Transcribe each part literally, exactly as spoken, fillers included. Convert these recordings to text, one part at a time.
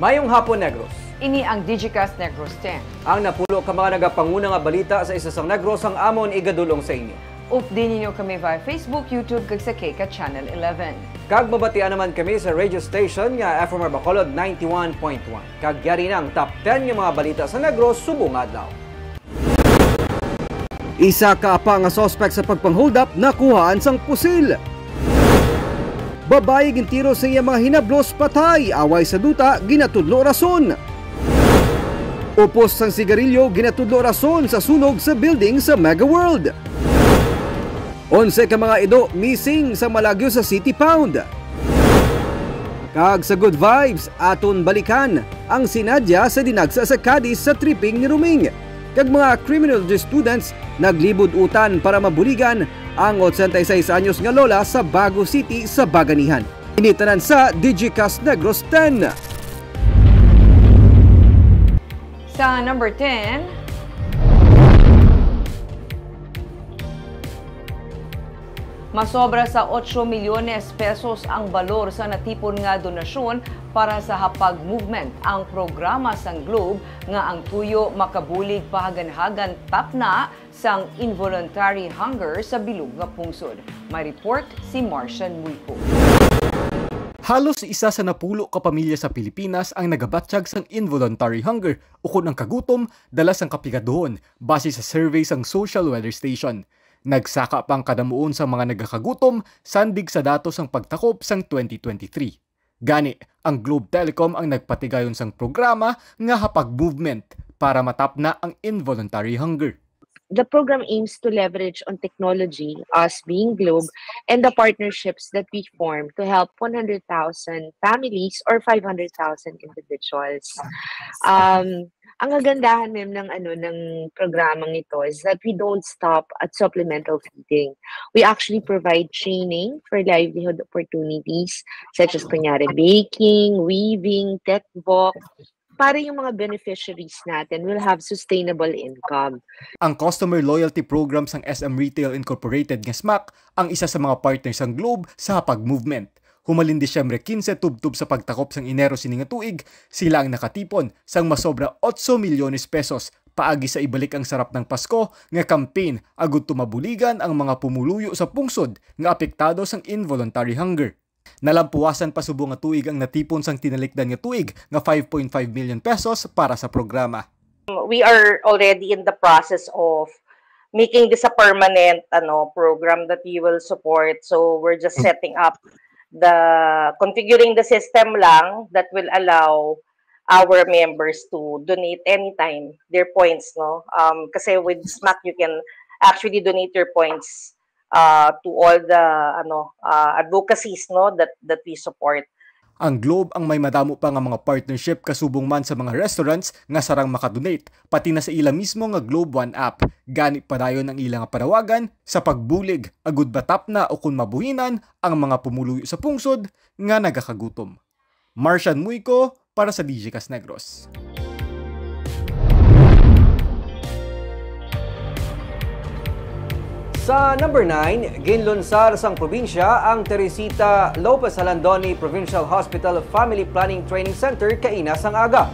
Mayong hapon, Negros. Ini ang Digicast Negros ten. Ang napulo ka mga nagapanguna nga balita sa isa sang Negros ang amon igadulong sa inyo. Updi ninyo kami via Facebook, YouTube, kag sa K K Channel eleven. Kag mabatian naman kami sa radio station nga F M R Bacolod ninety-one point one. Kag yari na ang top ten nga mga balita sa Negros subong adlaw. Isa ka apa nga suspect sa pagpang-hold up nakuhaan sang pusil. Babayi gintiro sa iya mga hinablos, patay, away sa duta, ginatudlo rason. Upos sang sigarilyo, ginatudlo rason sa sunog sa building sa Mega World. Onse ka mga ido missing sa Malagyo sa City Pound. Kag sa good vibes, aton balikan ang sinadya sa dinagsa sa Cadiz sa tripping ni Ruming. Kag mga criminology students naglibod utan para mabuligan ang ochenta y seis anyos nga lola sa Bago City sa Baganihan. Ini tanan sa Digicast Negros ten. Sa number ten, masobra sa otso milyones pesos ang balor sa natipon nga donasyon para sa Hapag Movement, ang programa sang Globe nga ang tuyo makabulig pahaganhagan tapna sang involuntary hunger sa bilog nga pungsod. May report si Marcian Muico. Halos isa sa napulo ka pamilya sa Pilipinas ang nagabatyag sang involuntary hunger ukon ang kagutom dala sang kapigaduhon, base sa survey sang Social Weather Station. Nagsaka pa ang kadamuon sang mga nagakagutom sandig sa datos sang pagtakop sang twenty twenty-three. Gani, ang Globe Telecom ang nagpatigayon sang programa nga Hapag Movement para matapna ang involuntary hunger. The program aims to leverage on technology, us being Globe, and the partnerships that we form to help one hundred thousand families or five hundred thousand individuals. Um, ang kagandahan, ma'am, ng, ano, ng programang ito is that we don't stop at supplemental feeding. We actually provide training for livelihood opportunities such as, kunyari, baking, weaving, tech voc, para yung mga beneficiaries natin will have sustainable income. Ang Customer Loyalty Program sang S M Retail Incorporated nga SMAC ang isa sa mga partner sang Globe sa Hapag Movement. Humalin Disyembre quince tubtob sa pagtakop sang Enero sini nga tuig, sila ang nakatipon sang masobra otso milyones pesos paagi sa Ibalik ang Sarap ng Pasko nga campaign agud to mabuligan ang mga pumuluyo sa pungsod nga apektado sang involuntary hunger. Nalampuwasan pa subong nga tuig ang natipon sang tinalikdan nga tuig nga five point five million pesos para sa programa. We are already in the process of making this a permanent, ano, program that we will support. So we're just setting up the, configuring the system lang that will allow our members to donate anytime their points, no? Um, kasi with SMAC, you can actually donate your points uh, to all the, ano, uh, advocacies, no, that that we support. Ang Globe ang may madamo pa nga mga partnership kasubong man sa mga restaurants nga sarang makadonate, pati na sa ila mismo nga Globe One app. Gani padayon ang ila nga panawagan sa pagbulig agud matapna ukon mabuhinan ang mga pumuluyo sa pungsod nga nagakagutom. Marcian Muico para sa Digicast Negros. Sa number nine, ginlunsar sang probinsya ang Teresita Lopez Jalandoni Provincial Hospital Family Planning Training Center kaina sang aga.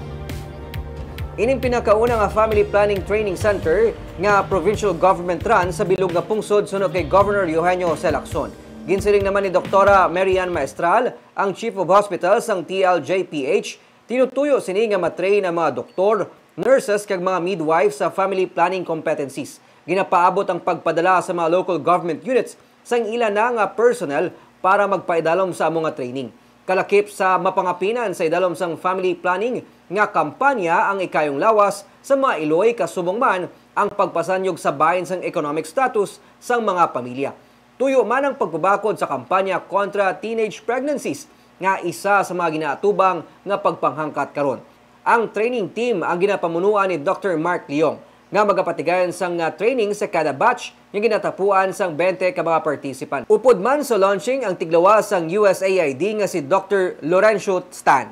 Ining pinakauna nga Family Planning Training Center nga provincial government run sa bilog nga pungsod suno kay Governor Eugenio Jose Lacson. Ginsiling naman ni Doktora Mary Ann Maestral, ang Chief of Hospital sang T L J P H, tinutuyo sini nga ma-train ang mga doktor, nurses kag mga midwife sa family planning competencies. Ginapaabot ang pagpadala sa mga local government units sang ila na nga personnel para magpaidalom sa amo nga training. Kalakip sa mapangapinan sa idalom sang family planning nga kampanya ang ikayong lawas sa mga iloy kasubong man ang pagpasanyog sa bahin sang economic status sang mga pamilya. Tuyo man ang pagpabakod sa kampanya kontra teenage pregnancies nga isa sa mga ginaatubang nga pagpanghangkat karon. Ang training team ang ginapamunuan ni Doktor Mark Leong nga magapatigayon sang, ah, training sa kada batch nga ginatapuan sang twenty ka mga participant. Upod man sa launching ang tiglawas sang U S A I D nga si Doktor Lorenzo Stan.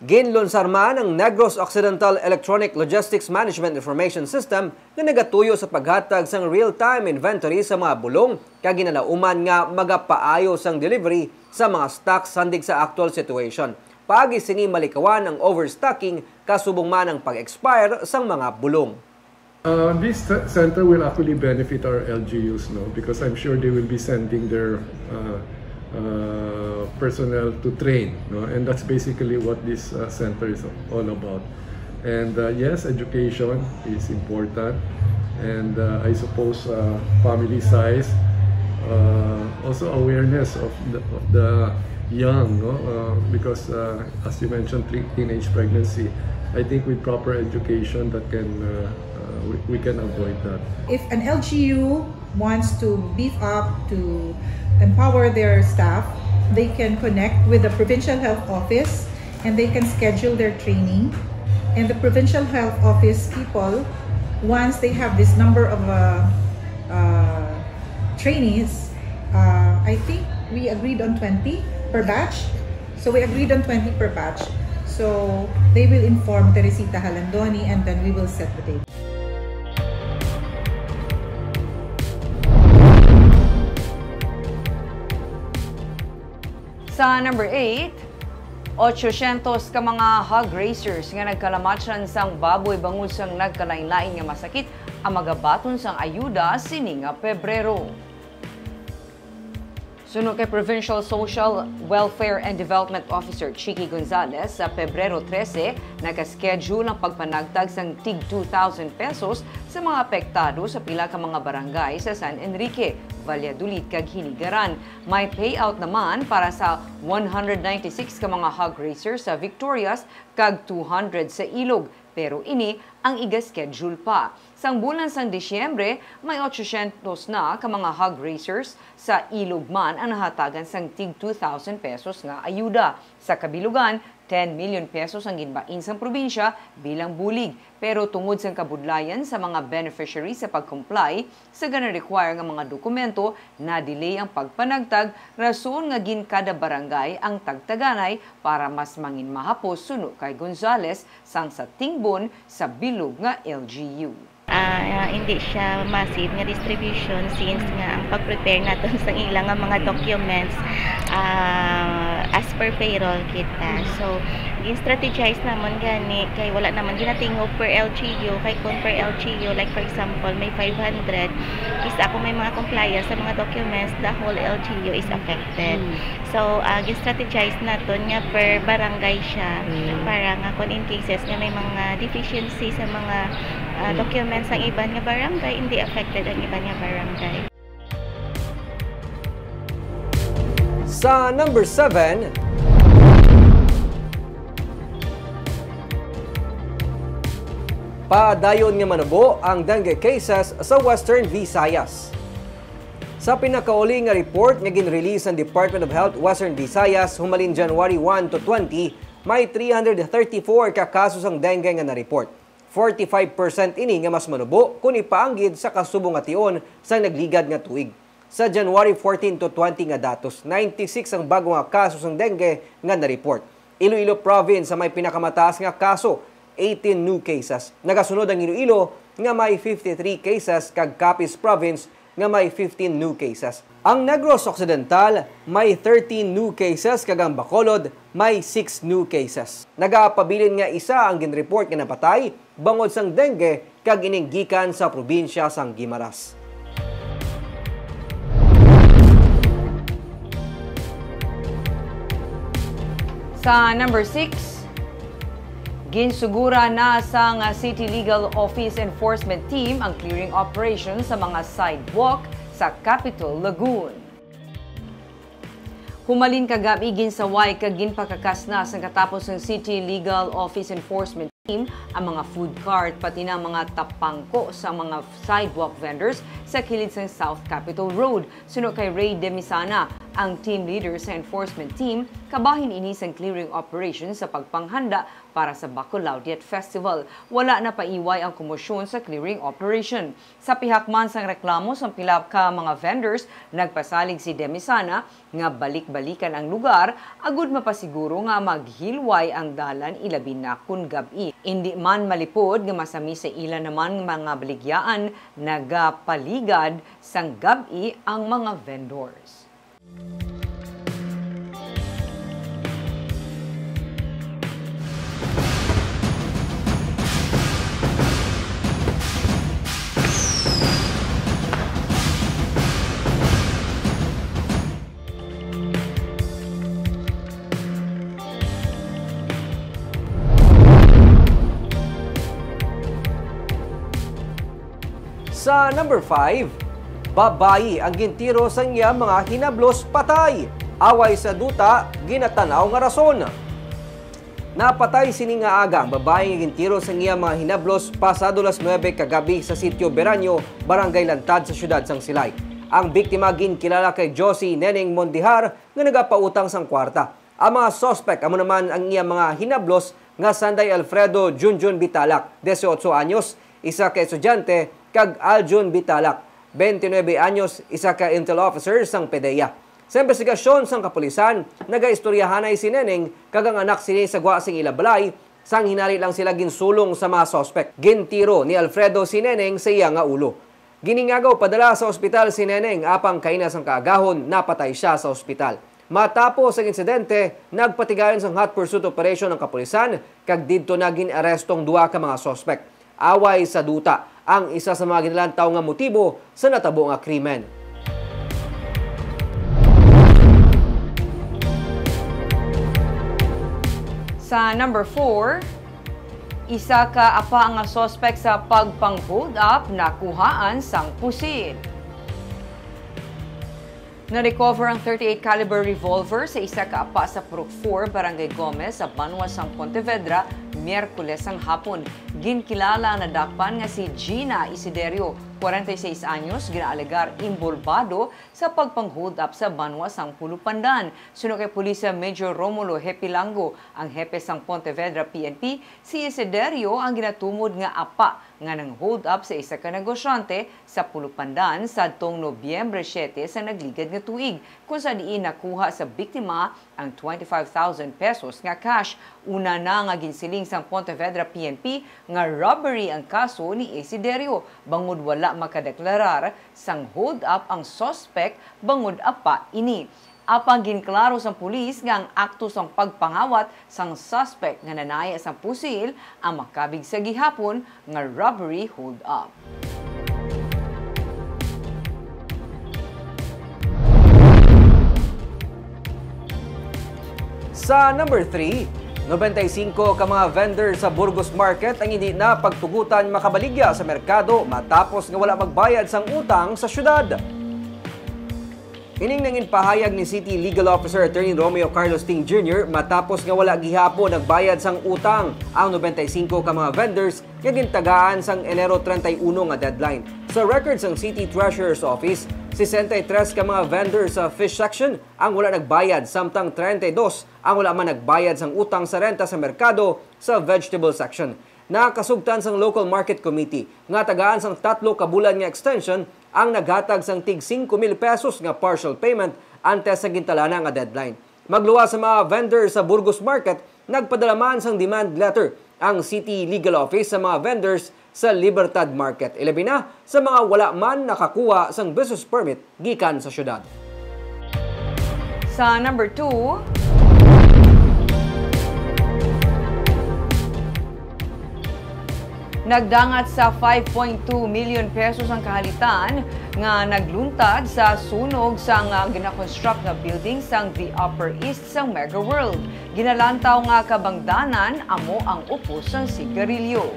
Ginlunsar man ang Negros Occidental Electronic Logistics Management Information System nga nagatuyo sa paghatag sang real-time inventory sa mga bulong kag ginalauman nga magapaayo sang delivery sa mga stock sandig sa actual situation. Paagi sini malikawan ang overstocking kasubong man ang pag-expire sang mga bulong. Uh, this ce- center will actually benefit our L G Us, no, because I'm sure they will be sending their uh, uh, personnel to train, no, and that's basically what this uh, center is all about. And uh, yes, education is important, and uh, I suppose uh, family size, uh, also awareness of the, of the young, no, uh, because uh, as you mentioned, teen- teenage pregnancy. I think with proper education, that can uh, uh, we, we can avoid that. If an L G U wants to beef up, to empower their staff, they can connect with the provincial health office and they can schedule their training. And the provincial health office people, once they have this number of uh, uh, trainees, uh, I think we agreed on twenty per batch. So we agreed on twenty per batch. So they will inform Teresita Halandoni and then we will set the date. Sa number eight, ochocientos ka mga hog raisers nga nagkalamatyan sang baboy bangod sang nagkalain-lain nga masakit ang magabaton sang ayuda sini nga Pebrero. Suno kay Provincial Social Welfare and Development Officer Chicky Gonzalez, sa Pebrero trese, naka-schedule ang pagpanagtag sang tig two thousand pesos sa mga apektado sa pila ka mga barangay sa San Enrique, Valladolid, kag Hinigaran. May payout naman para sa one hundred ninety-six ka mga hog raisers sa Victorias kag two hundred sa Ilog, pero ini ang iga-schedule pa. Sang bulan sang Disyembre, may ochocientos na ka mga hog raisers sa Ilog man ang nahatagan sang tig two thousand pesos nga ayuda. Sa kabilugan, ten million pesos ang ginbain sang probinsya bilang bulig. Pero tungod sang kabudlayan sa mga beneficiary sa pag-comply sa gana-require nga mga dokumento, na-delay ang pagpanagtag, rason nga gin-kada barangay ang tagtaganay para mas mangin mahapos, suno kay Gonzales, sang sa Tingbon sa bilog nga L G U. Ah, hindi siya massive nga distribution since nga ang pag-prepare naton sa ila nga mga documents, ah, as per payroll kita. So, gin-strategize namon gani kay wala namon ginatingog per L G U, kay kung per L G U, like for example, may five hundred, is ako may mga compliance sa mga documents, the whole L G U is affected. So, ah, gin-strategize naton nga per barangay siya para nga kung in cases nga may mga deficiency sa mga ah, documents ang iban nga barangay, hindi affected ang iban nga barangay. Sa number seven, padayon nga manubo ang dengue cases sa Western Visayas. Sa pinakauli nga report nga gin-release sang Department of Health Western Visayas humalin January one to twenty, may three hundred thirty-four ka kaso sang dengue nga na-report. Forty-five percent ini nga mas manubo kon ipaanggid sa kasubong nga tion sang nagligad nga tuig. Sa January fourteen to twenty nga datos, ninety-six ang bago nga kaso sang dengue nga na-report. Iloilo Province ang may pinakamataas nga kaso, eighteen new cases. Nagasunod ang Iloilo nga may fifty-three cases kag Capiz Province nga may fifteen new cases. Ang Negros Occidental may thirteen new cases kag ang Bacolod may six new cases. Nagapabilin nga isa ang ginreport nga napatay bangod sang dengue kag ining gikan sa probinsya sang Guimaras. Sa number six, ginsugura na sang City Legal Office Enforcement Team ang clearing operation sa mga sidewalk sa Capital Lagoon. Humalin kagabi, ginsaway kag ginpakakas na sang katapos sang City Legal Office Enforcement Team ang mga food cart, pati na ang mga tapangko sa mga sidewalk vendors sa kilid sang South Capitol Road. Suno kay Ray Demisana, ang team leader sa enforcement team, kabahin ini sang clearing operation sa pagpanghanda para sa Bacolao Diet Festival. Wala na paiway ang komosyon sa clearing operation. Sa pihak man sang reklamo sang pila ka mga vendors, nagpasalig si Demisana nga balik-balikan ang lugar agud mapasiguro nga maghilway ang dalan, ilabi na kon gab-i. Indi man malipod nga masami sa ila naman mga baligyaan nagapaligad sang gab-i ang mga vendors. Sa number five, babayi ang gintiro sang iya mga hinablos patay. Away sa duta, ginatan-aw nga rason. Napatay sini nga aga ang babayi nga gintiro sang iya mga hinablos pasado las nuebe kagabi sa Sitio Beranyo, Barangay Lantad sa siyudad sang Silay. Ang biktima ginkilala kay Josie Neneng Mondihar nga nagapautang sang kwarta. Ang mga suspek amo naman ang iya mga hinablos nga sanday Alfredo Junjun Bitalak, dieciocho anyos, isa ka estudyante, kag Aljun Bitalak, twenty-nine anyos, isa ka intel officer sang PDEA. Sa investigasyon sang kapulisan, nagaistoryahanay si Neneng kag ang anak sini sa gwa sing ila balay, sang hinali lang sila ginsulong sa mga suspek. Gintiro ni Alfredo si Neneng sa iya nga ulo. Giningagaw padala sa ospital si Neneng, apang kaina sang kaagahon, napatay siya sa ospital. Matapos ang insidente, nagpatigayon sang hot pursuit operation ang kapulisan, kag didto na gin-aresto ang duha ka mga suspek. Away sa duta, ang isa sa mga ginalantaw nga motibo sa natabo nga krimen. Sa number four, isa ka apa nga suspek sa pagpang-hold up nakuhaan sang pusil. Na-recover ang thirty-eight caliber revolver sa isa ka apa sa Purok four, Barangay Gomez, sa banwa sang Pontevedra, Miyerkules sang hapon. Ginkilala ang nadakpan nga si Gina Isiderio, kwarenta y seis anyos, ginaalegar imbolbado sa pagpang-hold up sa banwa sang Pulupandan. Suno kay Pulis Major Romulo Hepilango, ang hepe sang Pontevedra P N P, si Isiderio ang ginatumod nga apa nga nang-hold up sa isa ka negosyante sa Pulupandan sadtong Nobyembre siete sa nagligad nga tuig, kung sa diin nakuha sa biktima ang twenty-five thousand pesos nga cash. Una na nga ginsiling sang Pontevedra P N P nga robbery ang kaso ni Isiderio, bangod wala makadeklarar sang hold up ang suspek bangod apa ini. Apang ginklaro sang pulis nga ang akto sang pagpangawat sang suspek nga nanaya sang pusil ang makabig sa gihapon nga robbery hold-up. Sa number three, nobenta y singko ka mga vendor sa Burgos Market ang hindi na pagtugutan makabaligya sa merkado matapos nga wala magbayad sang utang sa syudad. Ining nangin pahayag ni City Legal Officer Attorney Romeo Carlos Ting Junior matapos nga wala gihapon nagbayad sang utang ang nobenta y singko ka mga vendors nga gintagaan sang Enero treinta y uno nga deadline. Sa record sang City Treasurer's Office, sesenta y tres ka mga vendors sa fish section ang wala nagbayad, samtang treinta y dos ang wala man nagbayad sang utang sa renta sa merkado sa vegetable section. Nakasugtan sang Local Market Committee nga tagaan sang tatlo ka bulan nga extension ang naghatag sang tig singko mil pesos nga partial payment antes sa gintalana nga deadline. Magluwas sa mga vendor sa Burgos Market, nagpadala man sang demand letter ang City Legal Office sa mga vendors sa Libertad Market, ilabi na sa mga wala man nakakuha sang business permit gikan sa syudad. Sa number two, nagdangat sa five point two million pesos ang kahalitan nga nagluntad sa sunog sang, ah, ginakonstruct nga building sang The Upper East sang Mega World. Ginalantaw nga kabangdanan amo ang upos sang sigarilyo.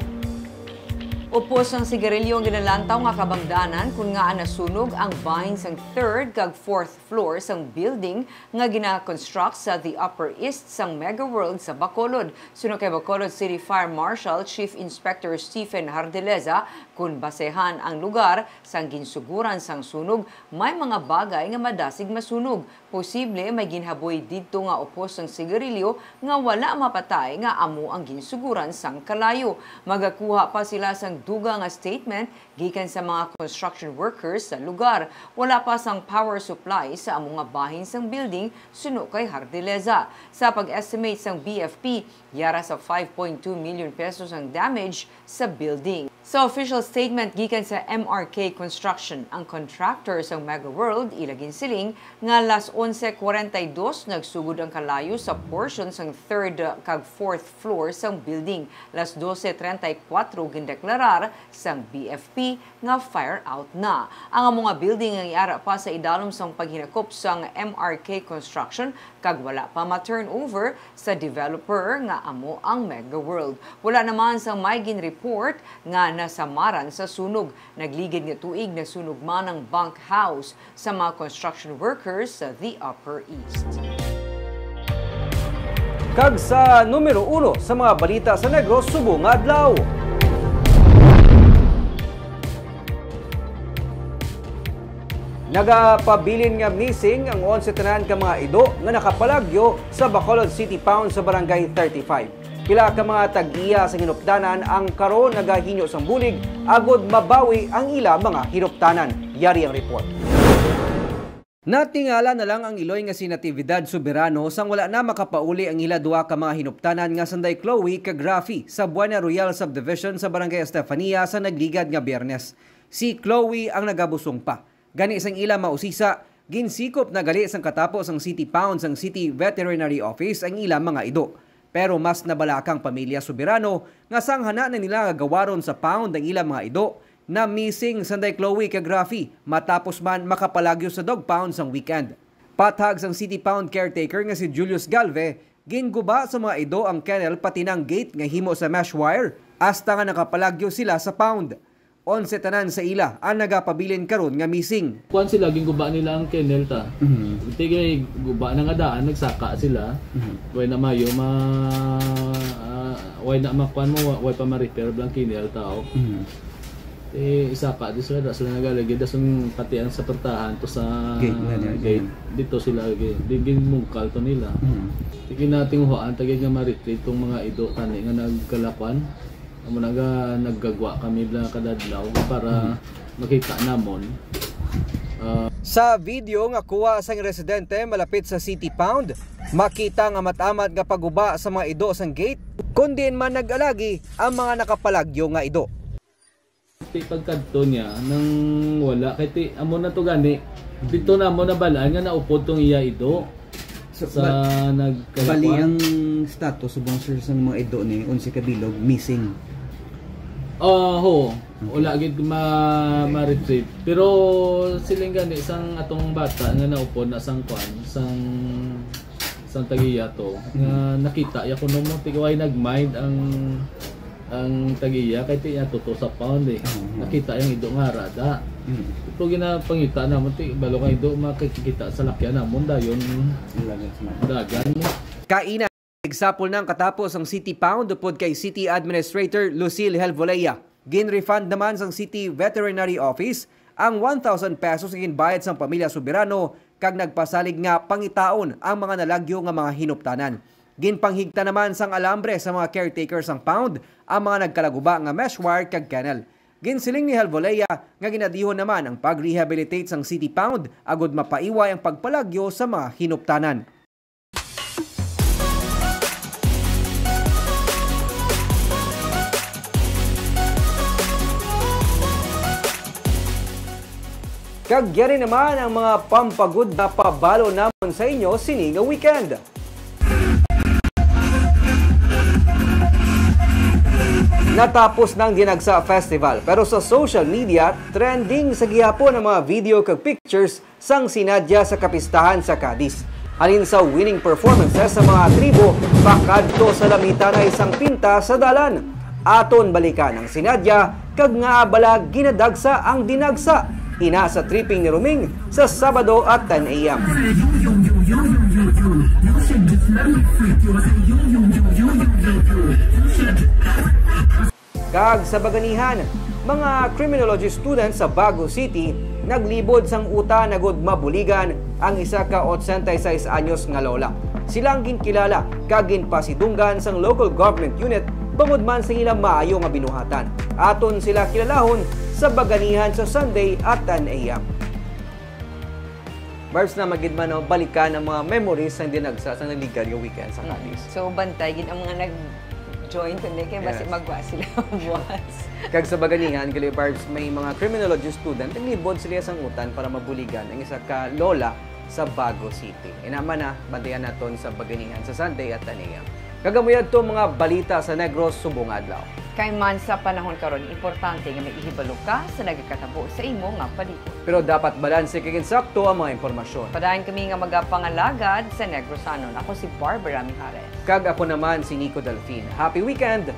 Upos sang sigarilyo ang ginalantaw nga kabangdanan kon ngaa nasunog ang bahin sang third kag fourth floor sang building nga gina-construct sa The Upper East sang Mega World sa Bacolod. Suno kay Bacolod City Fire Marshal Chief Inspector Stephen Hardeleza, kon basehan ang lugar sang ginsuguran sang sunog, may mga bagay nga madasig masunog. Posible may ginhaboy didto nga upos sang sigarilyo nga wala mapatay nga amo ang ginsuguran sang kalayo. Magakuha pa sila sang dugang nga statement gikan sa mga construction workers sa lugar. Wala pa sang power supply sa amo nga bahin sang building, suno kay Hardeleza. Sa pag-estimate sang B F P, yara sa five point two million pesos ang damage sa building. Sa official statement gikan sa M R K Construction, ang contractor sang Mega World, ila ginsiling nga las onse cuarenta y dos nagsugod ang kalayo sa portion sang third kag fourth floor sang building. Las doce treinta y cuatro gindeklara sang B F P nga fire out na. Ang amo nga building ang iara pa sa idalom sang paghinakop sang M R K Construction kag wala pa ma-turnover sa developer nga amo ang Mega World. Wala naman sang may gin-report nga nasamaran sa sunog. Nagligid nga tuig nasunog man ang bunkhouse sa mga construction workers sa The Upper East. Kag sa numero uno sa mga balita sa Negros subong nga adlaw. Nagapabilin nga missing ang onse tanan ka mga ido nga nakapalagyo sa Bacolod City Pound sa Barangay thirty-five. Pila ka mga tag-iya sa hinupdanan ang karon nagahinyo sang bulig agod mabawi ang ila mga hinupdanan. Yari ang report. Natingala na lang ang iloy nga si Natividad Soberano sang wala na makapauli ang ila duha ka mga hinupdanan nga sanday Chloe kag Rafi sa Buena Royal Subdivision sa Barangay Estefania sa nagligad nga Biyernes. Si Chloe ang nagabusong pa. Gani sang ila mausisa, ginsikop na gali sang katapo sang City Pound sang City Veterinary Office ang ila mga ido. Pero mas nabalaka ang pamilya Soberano nga sang hana na nila nga gawaron sa pound ang ila mga ido, na missing sanday Chloe kag Rafi matapos man makapalagyo sa dog pound sang weekend. Pathag sang City Pound caretaker nga si Julius Galve, ginguba sa mga ido ang kennel pati na ang gate nga himo sa mesh wire hasta nga nakapalagyo sila sa pound. Onse tanan sa ila ang nagapabilin karon nga missing. Kuan sila, ginguba nila ang kennel ta. Mhm. Tigay guba na nga daan, nagsaka sila. Mhm. Way na mayo ma, ah, way na makuan mo, way pa ma-repair blang kennel ta, oh. Mhm. Eh, isaka di sila, da sila nagalagid, da sung pati ang sa portahan to sa gate na niya, gate. Dito sila, gi-, di, ginmungkal to nila. Mhm. Di ginatinguhaan, tagid nga ma-retrieve tong mga ido, tani nga nagkalakuan. Amo na nga naggagwa kami bla kada adlaw para Mhm. makita namon. Ah, Sa video nga kuha sang residente malapit sa City Pound, makita nga amat-amat nga paguba sa mga ido sang gate, kun diin man nag-alagi ang mga nakapalagyo nga ido. Ti pagkadto niya nang wala kay ti amo na to gani. Dito na mo nabalaan nga naupod tong iya ido. So, sa ba-, nagkalakuan. Bali ang status subong, sir, sa mga ido ni onse ka bilog missing. Ah, ho. Okay. Wala gid ma-, ma-retrieve. Pero siling gani sang atong bata nga naupod na sang kwan, sang, sang tagiya to, nga Mm. nakita ya kuno mo, tigway nag-mind ang ang tagiya kay ti niya tuto sa pound eh. Mhm. Nakita yung ido nga rada. Mhm. Ito ginapangita naman ti balo nga ido makikita sa lakyan namon dayon Lagas man. dagan. Kaina, nagsapol na ang katapos ang City Pound upod kay City Administrator Lucille Helvolea. Gin-refund naman sang City Veterinary Office ang one thousand pesos nga ginbayad sang pamilya Soberano kag nagpasalig nga pangitaon ang mga nalagyo nga mga hinuptanan. Ginpanghigta naman sang alambre sa mga caretaker sang pound ang mga nagkalaguba nga mesh wire kag kennel. Ginsiling ni Helvolea nga ginadihon naman ang pag-rehabilitate sang City Pound agud mapaiway ang pagpalagyo sa mga hinuptanan. Kag yari naman ang mga pampagud nga pabalo namon sa inyo sini nga weekend. Natapos na ang Dinagsa Festival, pero sa social media, trending sa gihapon ang mga video kag pictures sang sinadya sa kapistahan sa Cadiz. Halin sa winning performances sa mga tribo, pakadto sa Lamitan ay sang pinta sa dalan. Aton balikan ang sinadya kag ngaa bala ginadagsa ang dinagsa. Ina sa tripping ni Roming sa Sabado at ten A M. Kag sa Baganihan, mga criminology students sa Bago City naglibod sang utan agud mabuligan ang isa ka otsenta y seis anyos nga lola. Sila ang ginkilala kag ginpasidunggan sang local government unit bangod man sa ilang maayo nga binuhatan. Aton sila kilalahon sa Baganihan sa Sunday at ten A M. Barbs, na magid man, no, balikan ang mga memories sang dinagsa sang naligal nga weekend sa Mm. Cadiz. So, bantay gid ang mga nag-join kundi kay basi Yes. magwa sila buwas. Kag sa Baganihan, gali, Barbs, may mga criminology student, naglibod sila sang utan para mabuligan ang isa ka lola sa Bago City. Ina man na, bantayan naton sa Baganihan sa Sunday at ten A M. Kag amo yadto mga balita sa Negros subong adlaw. Kay man sa panahon karon, importante nga may ihibalo ka sa nagakatabo sa imo nga palibot. Pero dapat balanse kag insakto ang mga impormasyon. Padayon kami nga magapangalagad sa Negrosanon. Ako si Barbara Mijares. Kag ako naman si Nico Delfin. Happy weekend!